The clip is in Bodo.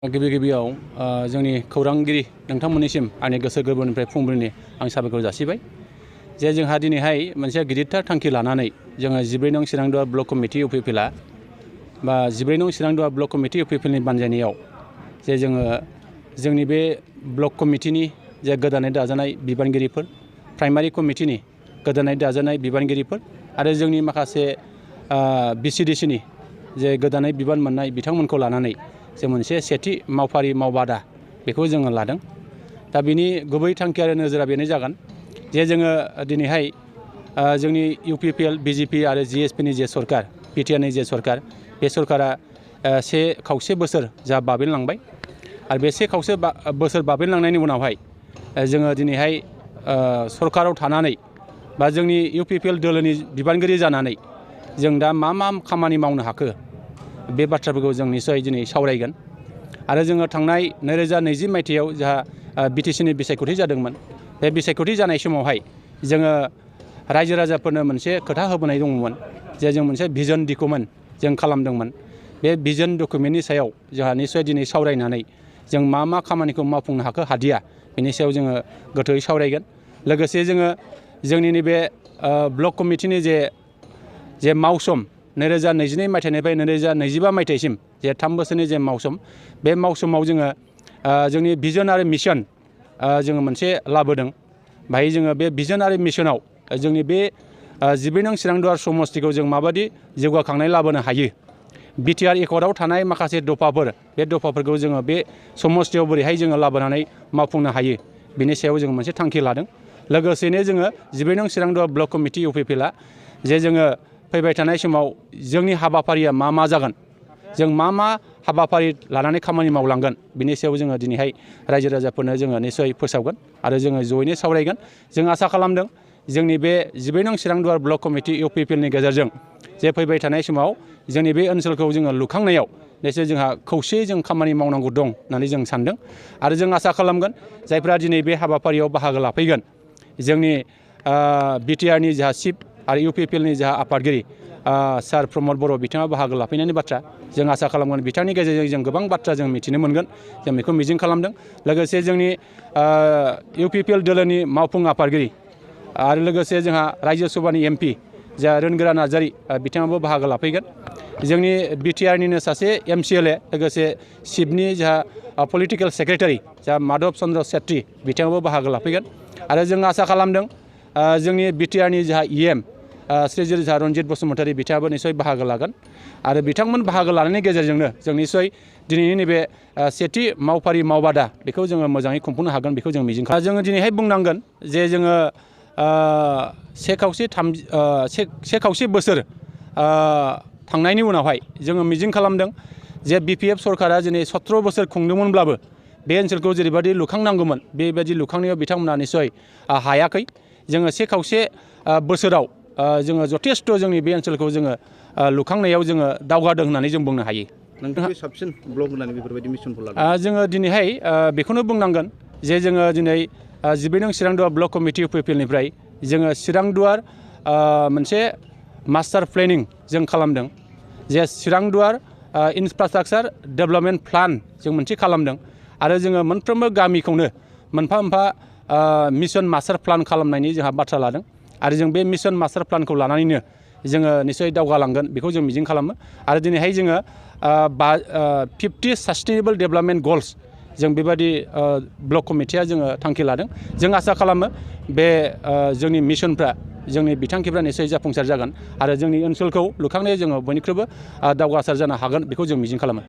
गिबियाव जोंनि खौरांगिरि नोंथांमोननिसिम आंनि गोसो गोरबोनिफ्राय फुंबिलिनि आं साबायखर जासिबाय जे जोंहा दिनैहाय मोनसे गिदिरथार थांखि लानानै जोङो 14 नं चिरां दुवार ब्लक कमिटि इउपिपिएलआ बा 14 नं चिरां दुवार ब्लक कमिटि इउपिपिएलनि बानजायनायाव जे जोङो जोंनि बे ब्लक कमिटिनि जे गोदानै दाजानाय बिबानगिरिफोर प्राइमारि कमिटिनि गोदानै दाजानाय बिबानगिरिफोर आरो जोंनि माखासे बिसिडिसिनि जे गोदानै बिबान मोननाय बिथांमोनखौ लानानै जों मोनसे सेथि मावफारि मावबादा बेखौ जोङो लादों। दा बिनि गुबै थांखि आरो नोजोरा बेनो जागोन जे जोङो दिनैहाय जोंनि इउपिपिएल बिजेपि आरो जिएसपिनि जे सरकार बिटिआरनि जे सरकार बे सरकारा से खावसे बोसोर जा बाबेनलांबाय आरो बे से खावसे बोसोर बाबेनलांनायनि उनावहाय जोङो दिनैहाय सरकाराव थानानै बा जोंनि इउपिपिएल दोलोनि बिबानगिरि जानानै जों दा मा खामानि मावनो हाखो बे बाथ्राफोरखौ जों निश्चय दिनै सावरायगोन आरो जोङो थांनाय 2020 मायथाइयाव जोंहा बिटिसिनि बिसायख'थि जादोंमोन। बे बिसायख'थि जानाय समावहाय जोङो रायजो राजाफोरनो मोनसे खोथा होबोनाय दंमोन जे जों मोनसे भिजन डकुमेन्ट जों खालामदोंमोन। बे भिजन डकुमेन्टनि सायाव जोंहा निश्चय दिनै सावरायनानै जों मा खामानिखौ मावफुंनो हाखो हादिया बेनि सायाव जोङो गोथौयै सावरायगोन। लोगोसे जोङो जोंनि नैबे ब्लक कमिटिनि जे मावसम 2022 मायथाइनिफ्राय 2025 मायथाइसिम जे 3 बोसोरनि जे मावसम बे मावसमाव जोङो जोंनि भिजन आरो मिशन जोङो मोनसे लाबोदों। बाहाय जोङो बे भिजन आरो मिशनाव जोंनि बे 14 नं चिरां दुवार समस्तिखौ जों माबायदि जौगाखांनाय लाबोनो हायो, बिटिआर एकर्डआव थानाय माखासे दफाफोर बे दफाफोरखौ जोङो बे समस्तियाव बोरैहाय जोङो लाबोनानै मावफुंनो हायो बेनि सायाव जोङो मोनसे थांखि लादों। लोगोसेनो जोङो 14 नं चिरां दुवार ब्लक कमिटि इउपिपिएलआ जे जोङो फैबाय थानाय समाव जोंनि हाबाफारिया मा जागोन, जों मा हाबाफारि लानानै खामानि मावलांगोन बिनि सायाव जोङो दिनैहाय रायजो राजाफोरनो जोङो निश्चय फोसावगोन आरो जोङो जयैनो सावरायगोन। जों आसा खालामदों जोंनि बे 14 नं चिरां दुवार ब्लक कमिटि इउपिपिएलनि गेजेरजों जे फैबाय थानाय समाव जोंनि बे ओनसोलखौ जोङो लुखांनायाव निश्चय जोंहा खौसेयै जों खामानि मावनांगौ दं होननानै जों सानदों आरो जों आसा खालामगोन जायफ्रा दिनै बे हाबाफारियाव बाहागो लाफैगोन जोंनि बिटिआरनि जोंहा चिफ आरो इउपिपिएलनि जोंहा आफादगिरि सार प्रमद बर' बिथाङा बाहागो लाफैनायनि बाथ्रा जों आसा खालामगोन बिथांनि गेजेरजों जों गोबां बाथ्रा जों मिथिनो मोनगोन, जों बेखौ मिजिं खालामदों। लोगोसे जोंनि इउपिपिएल दोलोनि मावफुं आफादगिरि आरो लोगोसे जोंहा रायजो सभानि एमपि जा रोनगोरा नार्जारि बिथाङाबो बाहागो लाफैगोन। जोंनि बिटिआरनिनो सासे एमसिएलए लोगोसे चिफनि जोंहा पलिटिकेल सेक्रेटारि जा माधब चन्द्र सेट्रि बिथाङाबो बाहागो लाफैगोन आरो जों आसा खालामदों जोंनि बिटिआरनि जोंहा इएम श्रीजित झा रन्जित बसुमतारी बिथाङाबो निश्चय बाहागो लागोन आरो बिथांमोन बाहागो लानायनि गेजेरजोंनो जों निश्चय दिनैनि नैबे सेथि मावफारि मावबादा बेखौ जोङो मोजाङै खुंफुंनो हागोन बेखौ जों मिजिं खालामो। जोङो दिनैहाय बुंनांगोन जे जोङो से खावसे बोसोर थांनायनि उनावहाय जोङो मिजिं खालामदों जे बिपिएफ सरकारा दिनै 17 बोसोर खुंदोंमोनब्लाबो बे ओनसोलखौ जेरैबायदि लुखांनांगौमोन बेबायदि लुखांनायाव बिथांमोना निश्चय हायाखै। जोङो से खावसे बोसोराव जोङो जथेस्थ' जोंनि बे ओनसोलखौ जोङो लुखांनायाव जोङो दावगादों होननानै जों बुंनो हायो। नोंथाङा साबसिन ब्लक होननानै बेफोरबायदि मिशनखौ लादों। जोङो दिनैहाय बेखौनो बुंनांगोन जे जोङो दिनै 14 नं चिरां दुवार ब्लक कमिटि इउपिपिएलनिफ्राय जोङो चिरां दुवार मोनसे मास्टार प्लेनिं जों खालामदों जे चिरां दुवार इनफ्रास्ट्राक्चार डेभेलपमेन्ट प्लान जों मोनसे खालामदों आरो जोङो मोनफ्रोमबो गामिखौनो मोनफा मिशन मास्टार प्लान खालामनायनि जोंहा बाथ्रा लादों आरो जों बे मिशन मास्टार प्लानखौ लानानैनो जोङो निश्चय दावगालांगोन बेखौ जों मिजिं खालामो आरो दिनैहाय जोङो 50 सास्टेनेबल डेभेलपमेन्ट गल्स जों बेबायदि ब्लक कमिटिया जोङो थांखि लादों। जों आसा खालामो बे जोंनि मिशनफ्रा जोंनि बिथांखिफ्रा निश्चय जाफुंसार जागोन आरो जोंनि ओनसोलखौ लुखांनायाव जोङो बयनिख्रुइबो दावगासार जानो हागोन बेखौ जों मिजिं खालामो।